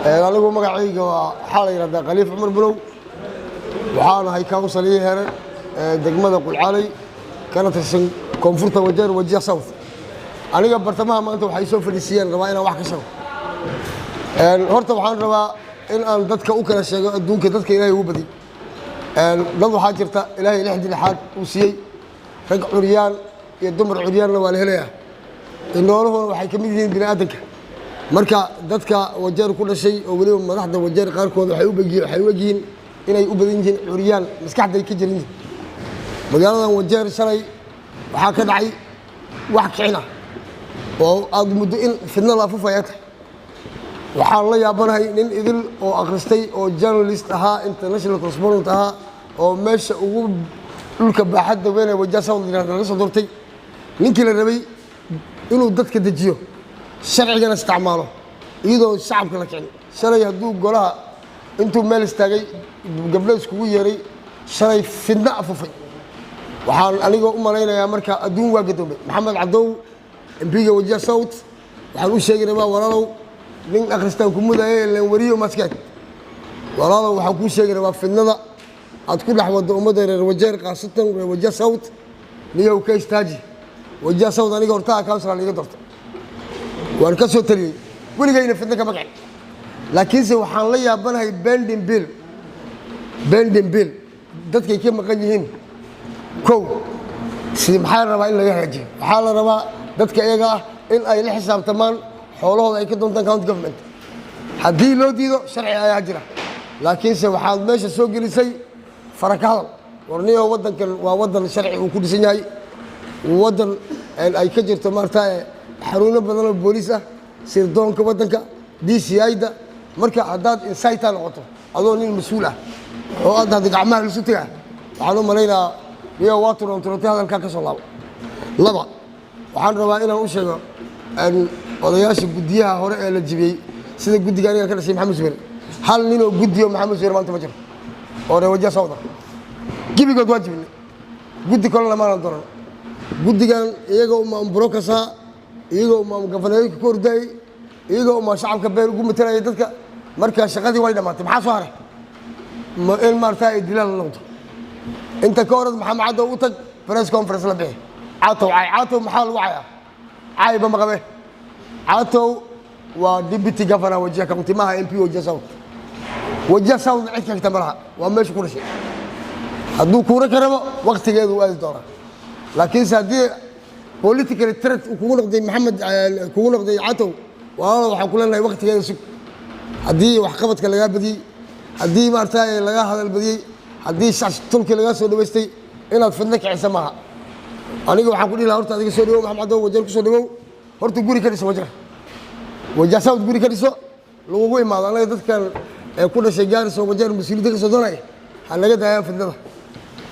Anigu magacayga waxaa la yidhahdaa Khaliif Cumar Bulow. Waxaan ahay councillor-kii here ee degmada Qulcaaley, kana tirsan koonfurta Wajeer, Wajir South. Aniga bartamaha maanta waxay soo fadhiisiiyeen rabaa inaan wax ka sheego. Horta waxaan rabaa in aan dadka u kala sheego adduunka dadka Ilaahay ugu badiy. Dad waxaa jirta Ilaahay lixdii lixaad uu siiyey. Rag curyaan iyo dumar curyaanna waa la helayaa, nooluhuna waxay ka mid yihiin bini aadanka. Marka dadka Wajeer ku dhashay oo weliba madaxda Wajeer qaarkood waxay u egyihiin inay u badan yihiin curyaan, maskaxday ka jiran yihiin. Magaaladan Wajeer shalay waxaa ka dhacay wax kicin ah oo aad muddo in fidno la afufaya tahay. Waxaan la yaabanahay nin idil oo akhristay oo journalist ahaa, international correspondent ahaa, oo meesha ugu dhulka baaxadda weyn ee Wajir South laga soo doortay, ninkii la rabay inuu dadka dejiyo, sharcigana isticmaalo iyadoo shacabka la kicin. Shalay hadduu golaha intuu meel istaagay gabdho iskugu yeeray, shalay fidno afufay. Waxaan anigoo u malaynayaa marka adduun waa gadoomay. Maxamed Cadow, MP-ga Wajir South, waxaan u sheegi rabaa, walaalow, nin akhristaan ku mudaye len wariyo maskeed. Walaalow, waxaan kuu sheegi rabaa fidnada aad ku dhex waddo ummadda reer Wajeer, khaasatan reer Wajir South, niyow ka istaaji. Wajir South aniga hortaa councillor iga doortay, waan ka soo taliyey, weligayna fidno kama kicin. Laakiinse waxaan la yaabanahay pending bill, pending bill dadkay ka maqan yihiin. Kow si maxaa la rabaa in laga hagaajiyo? Waxaa la rabaa dadka iyaga ah in ay la xisaabtamaan, xoolahooda ay ka doontaan county government. Haddii loo diido, sharci ayaa jira. Laakiinse waxaad meesha soo gelisay faraka hadal. Warniyo, waddankan waa waddan sharci uu ku dhisan yahay, waddan ay ka jirto maarata xaruuno badan oo booliis ah, sirdoonka waddanka, DCI-da. Marka haddaad inciter noqoto adoo nin mas-uul ah oo aad hadda gacmaha lisu tagaa, waxaan u malaynayaa niyo waa turan turantay. Hadalkaa ka soo laabo. Laba, waxaan rabaa inaan u sheego odayaasha guddiyaha hore ee la jibiyey, sida guddiga aniga ka dhashay Maxamed Zubeer. Hal ninoo guddiyo Maxamed Zubeer maanta ma jiro oo reer Wajir South-a. Gebigood waa jibinay, guddi kalena maanan dooran. Guddigan iyaga umaan burokasaa, iyaga umaan gafanooyinka ku ordayay, iyaga umaan shacabka been ugu matalaya dadka. Marka shaqadii way dhammaatay. Maxaa soo haray? Ma in maarata ay dilaan la noqdo? Inta ka horad Maxamed Cadow u tag, press conference la bixi, Catow cay. Catow maxaa lagu cayaa? Cayba ma qabe. Catow waa deputy governor Wajir County, maaha MP Wajir South. Wajir South cid kagta ma laha, waa meesha ku dhashay. Hadduu kuura ka rabo, waktigeedu u aadi doonaa. Laakiinse haddii political threat uu kugu noqday Maxamed, kugu noqday Catow, walaalo, waxaan ku leenahay waktigeeda sug. Haddii waxqabadka lagaa badiyey, haddii maarata lagaa hadal badiyey, haddii tulkii lagaa soo dhawaystay, inaad fidno kicisa maaha. Aniga waxaan ku dhihi lahaa, horta adiga soo dhawow, Maxamed Cadow, Wajeer ku soo dhawow. Horta guri ka dhiso Wajeer, Wajir South guri ka dhiso lagugu imaado. Anaga dadkan ee ku dhashay Gaarisa oo Wajeer mas-uuliyadda ka soo doonaya ha naga daayaan fidnada.